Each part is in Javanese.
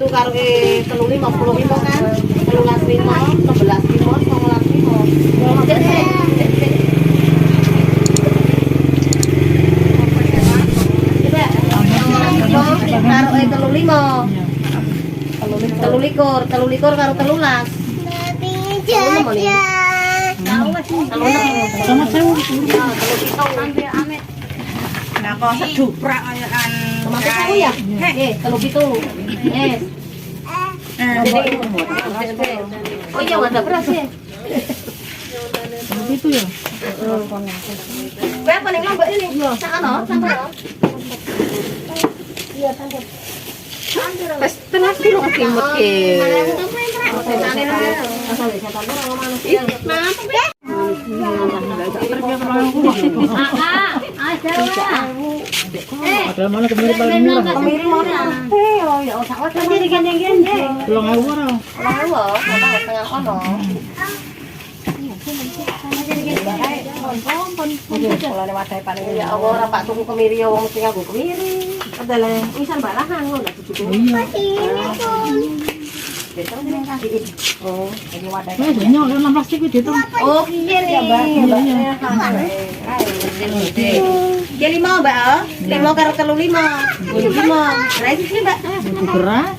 Itu karo 35 kan? 13 5, 16 5, 19 5. Cek, cek, cek, cek. Coba. Karo 35. 23, 23 karo 13. 36. Sama sewu. 37. Nah, kok seduprak kaya kan. Kemarin sewu ya? 37. Eh. Jadi, oh iya, ada beras ya? Itu ya. Kowe apa ning Lombok ini? Sakano, sakano. Wis telas kilo ketimut ke. Padahal mana kemiri paling murah. Kemiri mau ya 3000 ora. Setengah ono. Ya Allah, ora Pak tuku kemiri ya wong mesti nganggo kemiri. Adalah wisan balahan ngono bojoku. Iya. Oh, ini wadah. Eh, nyok 16 plastik kuwi dihitung. Oh, iya nih. Iya, Iya, 5, Mbak. 5 karo 35. 5. Nah, iki Mbak. Buku beras.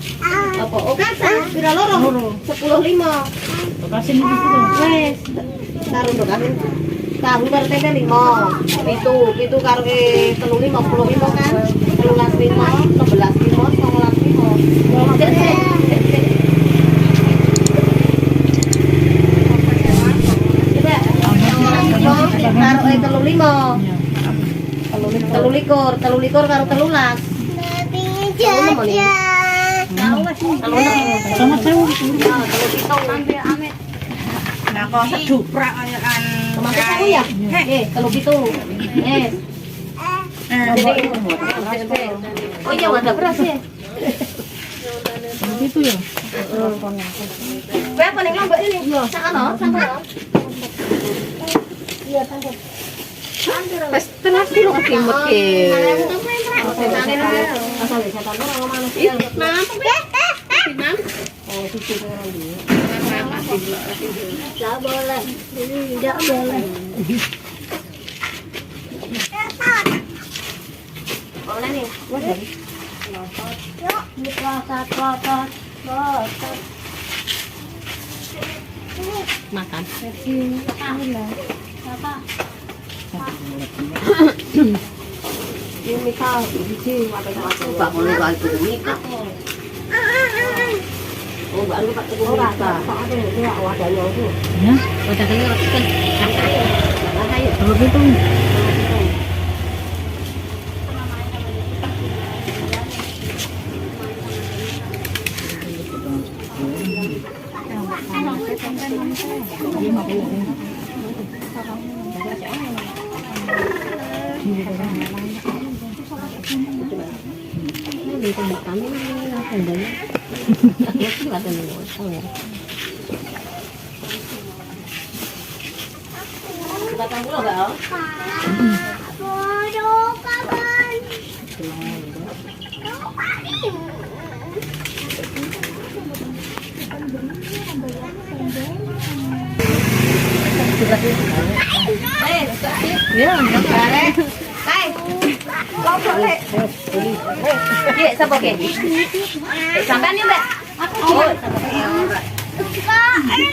Apa? Oh, kasa. Pira loro? 10 5. Bekasin itu gitu. Wes. Karo ndok amin. Tahu karo tempe 5. 7, 7 karo 35 5 kan? 13 5, 16 5, 19 5. Cek, cek, cek, cek. Coba. Karo 35. 23, 23 karo 13. 36. Sama sewu. 37. Nah, kok seduprak kaya kan. Kemarin sewu ya? 37. Eh. Jadi, oh iya, ada beras ya? Itu ya. Kowe apa ning Lombok ini? Sakano, sakano. Wis telas kilo ketimut ke. Tidak boleh, tidak boleh. Boleh nih. Makan. Ini misal biji Mbak boleh kali tuku mika. Oh, Mbak lu pak tuku mika. Ya, Wadahnya roti kan. Ayo. 37. Batang pulau, Mbak. Ya, Hai. Lombok lek. Ki, sapa ki? Sampean ya, Mbak? Aku. Oh,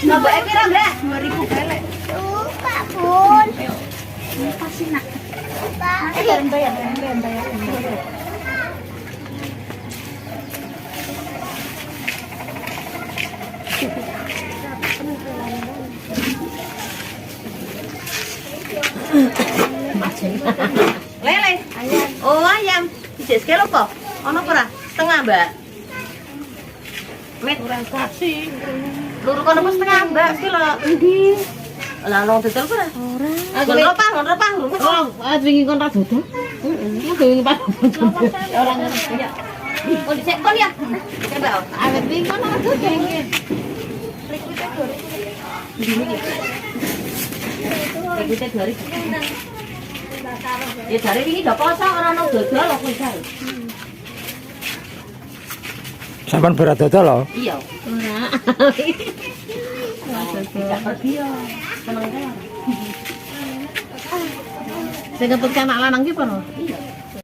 Lombok pira, Mbak? 2000 belek. Lele. Oh, ayam. Ijek sekilo apa? Ono apa ora? Setengah, Mbak. Met kurang kasih. luru kono apa setengah, Mbak? Sekilo. Endi? Lah nang dodol apa ora? Ora. Ngono apa? Ngono apa? Oh, ah wingi kon ra dodol. Heeh. Wingi pak. Ora ngerti ya. Oh, dicek kon ya. Cek, Mbak. Awet wingi kon ora dodol. Ikute 2000. Ya jare wingi do poso ora ono dodol aku jare. Sampeyan berat dodol lho. Iya. Ora. Tidak pergi ya. Seneng kan? Sing ketut anak lanang ki apa? Iya.